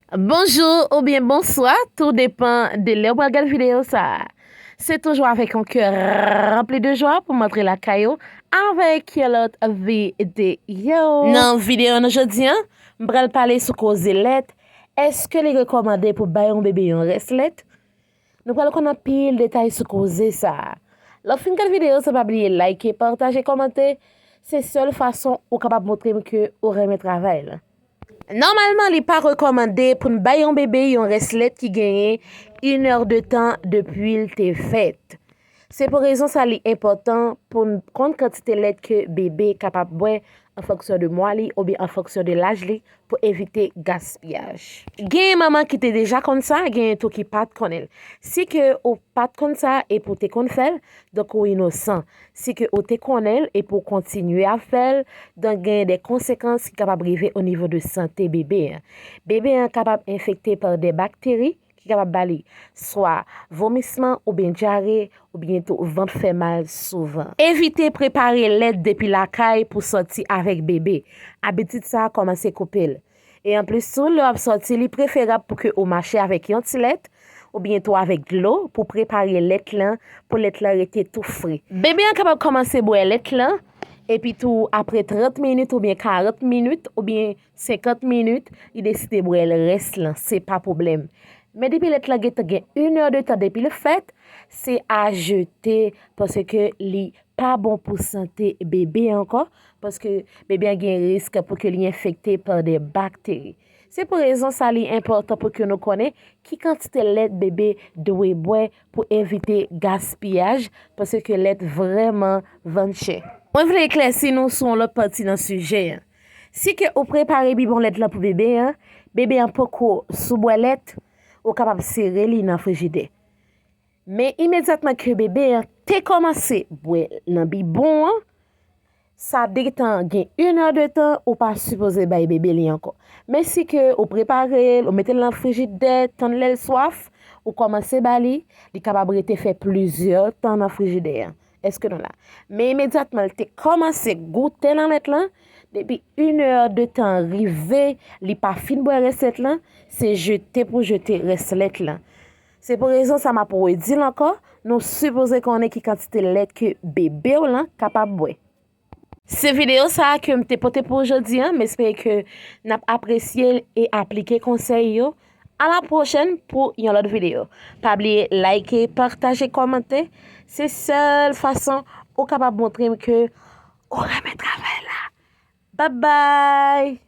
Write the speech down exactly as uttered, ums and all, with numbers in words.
Bonjou oubyen bonswa, tou depan de lè w pral gade videyo sa a. Se toujou avèk yon kè ranpli de jwa pou m antre lakay ou avèk yon lòt videyo. Nan videyo nou jodi a, m pral pale sou koze lèt. Èske li rekòmande pou bay yon bebe yon rès lèt? Nou pral konn anpil detay sou koze sa a. Lè w fin gade videyo sa, pa bliye like, pataje, kòmante. Se sèl fason ou kapab montre m ke ou renmen travay la. Nòmalman, li pa rekòmande pou n bay yon bebe yon rès lèt ki genyen inè de tan depi l te fèt. Se pou rezon sa li enpòtan pou n konn kantite lèt ke bebe kapab bwè an fonksyon de mwa li oubyen an fonksyon de laj li pou evite gaspiyaj. Genyen manman ki te deja konn sa, genyen tou ki pa t konnen l. Si ke ou pa t konn sa epi w te konn fè l, donk ou inosan. Si ke ou te konnen l epi w kontinye ap fè l, donk genyen de konsekans ki kapab rive o nivo de sante bebe a. Bebe a kapab enfekte pa de bakteri ki kapab ba li swa vomisman oubyen dyare oubyen tou vant fè mal souvan. Evite prepare lèt depi lakay pou sòti avèk bebe. Abitid sa a kòmanse koupe l. E anplis tou, lè w ap sòti, li preferab pou ke ou mache avèk yon ti lèt oubyen tou avèk dlo pou prepare lèt lan, pou lèt lan rete tou fre. Bebe a kapab kòmanse bwè lèt lan, epi tou apre trant minit oubyen karant minit oubyen senkant minit, li deside bwè rès lan, se pa pwoblèm. Men depi lèt lan gentan gen inè de tan depi l fèt, se a jete, paske li pa bon pou sante bebe ankò, paske bebe a gen risk pou ke li enfekte pa de bakteri. Se pou rezon sa li enpòtan pou ke nou konnen ki kantite lèt bebe dwe bwè pou evite gaspiyaj, paske lèt vrèman vann chè. Mwen vle eklèsi nou sou yon lòt pati nan sijè a. Si ke ou prepare bibwon lèt lan pou bebe a, bebe a poko sou bwè lèt, ou kapab sere li nan frijidè. Men imedyatman ke bebe a te kòmanse bwè nan bibwon an, sa detan gen inè de tan, ou pa sipoze bay bebe li ankò. Men si ke ou prepare l, ou mete l nan frijidè, tann lè l swaf, ou kòmanse ba li, li kapab rete fè plizyè tan nan frijidè a. Èske nou la? Men imedyatman l te kòmanse goute nan lèt lan, depi inè de tan rive, li pa fin bwè rès lèt lan, se jete pou jete rès lèt lan. Se pou rezon sa m ap redi l ankò, nou sipoze konnen ki kantite lèt ke bebe w lan kapab bwè. Se videyo sa a ke m te pote pou ou jodi a, m espere ke n ap apresye l e aplike konsèy yo. A la pwochèn pou yon lòt videyo. Pa bliye like, pataje, kòmante. Se sèl fason ou kapab montre m ke ou renmen travay la. Bye bye!